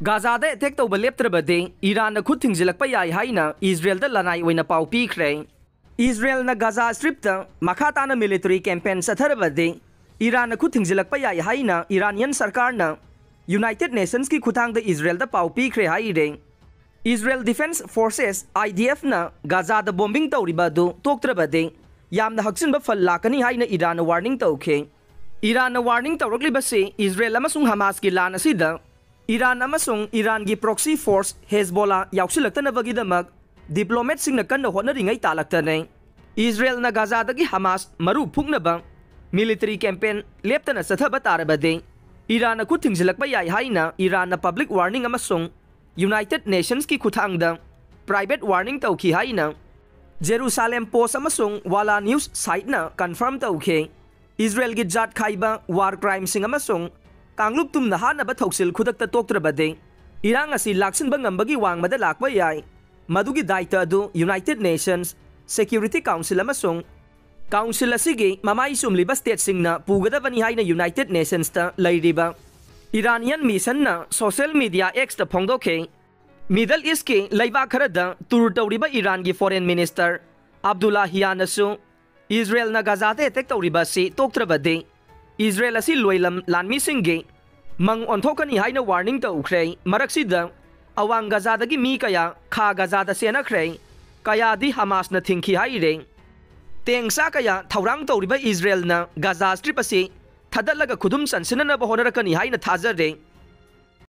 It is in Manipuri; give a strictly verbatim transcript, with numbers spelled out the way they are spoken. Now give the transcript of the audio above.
ꯒꯥꯖꯥꯗ ꯑꯦꯇꯦꯛ ꯇꯧꯕ ꯂꯦꯞꯇ꯭ꯔꯕꯗꯤ ꯏꯔꯥꯟꯅ ꯈꯨꯠ ꯊꯤꯡꯖꯤꯜꯂꯛꯄ ꯌꯥꯏ ꯍꯥꯏꯅ ꯏꯖꯔꯦꯜꯗ ꯂꯅꯥꯏ ꯑꯣꯏꯅ ꯄꯥꯎ ꯄꯤꯈ꯭ꯔꯦ꯫ ꯏꯖꯔꯦꯜꯅ ꯒꯥꯖꯥ ꯁ꯭ꯇ꯭ꯔꯤꯞꯇ ꯃꯈꯥ ꯇꯥꯅ ꯃꯤꯂꯤꯇꯔꯤ ꯀꯦꯝꯄꯦꯟ ꯆꯠꯊꯔꯕꯗꯤ ꯏꯔꯥꯟꯅ ꯈꯨꯠ ꯊꯤꯡꯖꯤꯜꯂꯛꯄ ꯌꯥꯏ ꯍꯥꯏꯅ ꯏꯔꯥꯅꯤꯌꯟ ꯁꯔꯀꯥꯔꯅ ꯌꯨꯅꯥꯏꯇꯦꯗ ꯅꯦꯁꯟꯁꯀꯤ ꯈꯨꯠꯊꯥꯡꯗ ꯏꯖꯔꯦꯜꯗ ꯄꯥꯎ ꯄꯤꯈ꯭ꯔꯦ ꯍꯥꯏꯔꯦ꯫ ꯏꯖꯔꯦꯜ ꯗꯤꯐꯦꯟꯁ ꯐꯣꯔꯁꯦꯁ, IDF, ꯅ ꯒꯥꯖꯥꯗ ꯕꯣꯝꯕꯤꯡ ꯇꯧꯔꯤꯕ ꯑꯗꯨ ꯇꯣꯛꯇ꯭ꯔꯕꯗꯤ ꯌꯥꯝꯅ ꯍꯛꯆꯤꯟꯕ ꯐꯜ ꯂꯥꯛꯀꯅꯤ ꯍꯥꯏꯅ ꯏꯔꯥꯟꯅ ꯋꯥꯔꯅꯤꯡ ꯇꯧꯈꯤ꯫ ꯏꯔꯥꯟꯅ ꯋꯥꯔꯅꯤꯡ ꯇꯧꯔꯛꯂꯤꯕꯁꯤ ꯏꯖꯔꯦꯜ ꯑꯃꯁꯨꯡ ꯍꯃꯥꯁꯀꯤ ꯂꯥꯟ ꯑꯁꯤꯗ ꯏꯔꯥꯟ ꯑꯃꯁꯨꯡ ꯏꯔꯥꯟꯒꯤ ꯄ꯭ꯔꯣꯛꯁꯤ ꯐꯣꯔꯁ ꯍꯦꯖꯕꯣꯂꯥ ꯌꯥꯎꯁꯤꯜꯂꯛꯇꯅꯕꯒꯤꯗꯃꯛ ꯗꯤꯄ꯭ꯂꯣꯃꯦꯠꯁꯤꯡꯅ ꯀꯟꯅ ꯍꯣꯠꯅꯔꯤꯉꯩ ꯇꯥꯂꯛꯇꯅꯤ꯫ ꯏꯖꯔꯦꯜꯅ ꯒꯥꯖꯥꯗꯒꯤ ꯍꯃꯥꯁ ꯃꯔꯨ ꯐꯨꯛꯅꯕ ꯃꯤꯂꯤꯇꯔꯤ ꯀꯦꯝꯄꯦꯟ ꯂꯦꯞꯇꯅ ꯆꯠꯊꯕ ꯇꯥꯔꯕꯗꯤ ꯏꯔꯥꯟꯅ ꯈꯨꯠ ꯊꯤꯡꯖꯤꯜꯂꯛꯄ ꯌꯥꯏ ꯍꯥꯏꯅ ꯏꯔꯥꯟꯅ ꯄꯕ꯭ꯂꯤꯛ ꯋꯥꯔꯅꯤꯡ ꯑꯃꯁꯨꯡ ꯌꯨꯅꯥꯏꯇꯦꯗ ꯅꯦꯁꯟꯁꯀꯤ ꯈꯨꯠꯊꯥꯡꯗ ꯄ꯭ꯔꯥꯏꯚꯦꯠ ꯋꯥꯔꯅꯤꯡ ꯇꯧꯈꯤ ꯍꯥꯏꯅ ꯖꯦꯔꯨꯁꯥꯂꯦꯝ ꯄꯣꯁ ꯑꯃꯁꯨꯡ ꯋꯥꯂꯥ ꯅ꯭ꯌꯨꯁ ꯁꯥꯏꯠꯅ ꯀꯟꯐꯥꯔꯝ ꯇꯧꯈꯤ꯫ ꯏꯖꯔꯦꯜꯒꯤ ꯖꯥꯠ ꯈꯥꯏꯕ, ꯋꯥꯔ ꯀ꯭ꯔꯥꯏꯝꯁꯤꯡ ꯑꯃꯁꯨꯡ ꯀꯥꯡꯂꯨꯞ ꯇꯨꯝꯅ ꯍꯥꯠꯅꯕ ꯊꯧꯁꯤꯜ ꯈꯨꯗꯛꯇ ꯇꯣꯛꯇ꯭ꯔꯕꯗꯤ ꯏꯔꯥꯡ ꯑꯁꯤ ꯂꯥꯛꯁꯤꯟꯕ ꯉꯝꯕꯒꯤ ꯋꯥꯡꯃꯗ ꯂꯥꯛꯄ ꯌꯥꯏ꯫ ꯃꯗꯨꯒꯤ ꯗꯥꯏꯇ ꯑꯗꯨ ꯌꯨꯅꯥꯏꯇꯦꯗ ꯅꯦꯁꯟꯁ ꯁꯦꯀ꯭ꯌꯨꯔꯤꯇꯤ ꯀꯥꯎꯟꯁꯤꯜ ꯑꯃꯁꯨꯡ ꯀꯥꯎꯟꯁꯤꯜ ꯑꯁꯤꯒꯤ ꯃꯃꯥꯏ ꯆꯨꯝꯂꯤꯕ ꯁ꯭ꯇꯦꯠꯁꯤꯡꯅ ꯄꯨꯒꯗꯕꯅꯤ ꯍꯥꯏꯅ ꯌꯨꯅꯥꯏꯇꯦꯗ ꯅꯦꯁꯟꯁꯇ ꯂꯩꯔꯤꯕ ꯏꯔꯥꯅꯤꯌꯟ ꯃꯤꯁꯟꯅ ꯁꯣꯁꯤꯌꯦꯜ ꯃꯤꯗꯤꯌꯥ X ꯇ ꯐꯣꯡꯗꯣꯛꯈꯤ꯫ ꯃꯤꯗꯜ ꯏꯁꯀꯤ ꯂꯩꯕꯥꯛ ꯈꯔꯗ ꯇꯨꯔ ꯇꯧꯔꯤꯕ ꯏꯔꯥꯟꯒꯤ ꯐꯣꯔꯦꯟ ꯃꯤꯅꯤꯁꯇꯔ ꯑꯕꯗꯨꯜꯂꯥꯍꯤꯌꯥꯅꯁꯨ ꯏꯖꯔꯦꯜꯅ ꯒꯥꯖꯥꯗ ꯑꯦꯇꯦꯛ ꯇꯧꯔꯤꯕ ꯑꯁꯤ ꯇꯣꯛꯇ꯭ꯔꯕꯗꯤ ꯏꯖꯔꯦꯜ ꯑꯁꯤ ꯂꯣꯏꯂꯝ ꯂꯥꯟꯃꯤꯁꯤꯡꯒꯤ ꯃꯪ ꯑꯣꯟꯊꯣꯛꯀꯅꯤ ꯍꯥꯏꯅ ꯋꯥꯔꯅꯤꯡ ꯇꯧꯈ꯭ꯔꯦ꯫ ꯃꯔꯛꯁꯤꯗ ꯑꯋꯥꯡ ꯒꯥꯖꯥꯗꯒꯤ ꯃꯤ ꯀꯌꯥ ꯈꯥ ꯒꯥꯖꯥꯗ ꯆꯦꯟꯅꯈ꯭ꯔꯦ, ꯀꯌꯥꯗꯤ ꯍꯃꯥꯁꯅ ꯊꯤꯡꯈꯤ ꯍꯥꯏꯔꯦ꯫ ꯇꯦꯡꯁꯥ ꯀꯌꯥ ꯊꯧꯔꯥꯡ ꯇꯧꯔꯤꯕ ꯏꯖꯔꯦꯜꯅ ꯒꯥꯖꯥ ꯁ꯭ꯇ꯭ꯔꯤꯞ ꯑꯁꯤ ꯊꯥꯗꯠꯂꯒ ꯈꯨꯗꯨꯝ ꯆꯟꯁꯤꯟꯅꯅꯕ ꯍꯣꯠꯅꯔꯛꯀꯅꯤ ꯍꯥꯏꯅ ꯊꯥꯖꯔꯦ꯫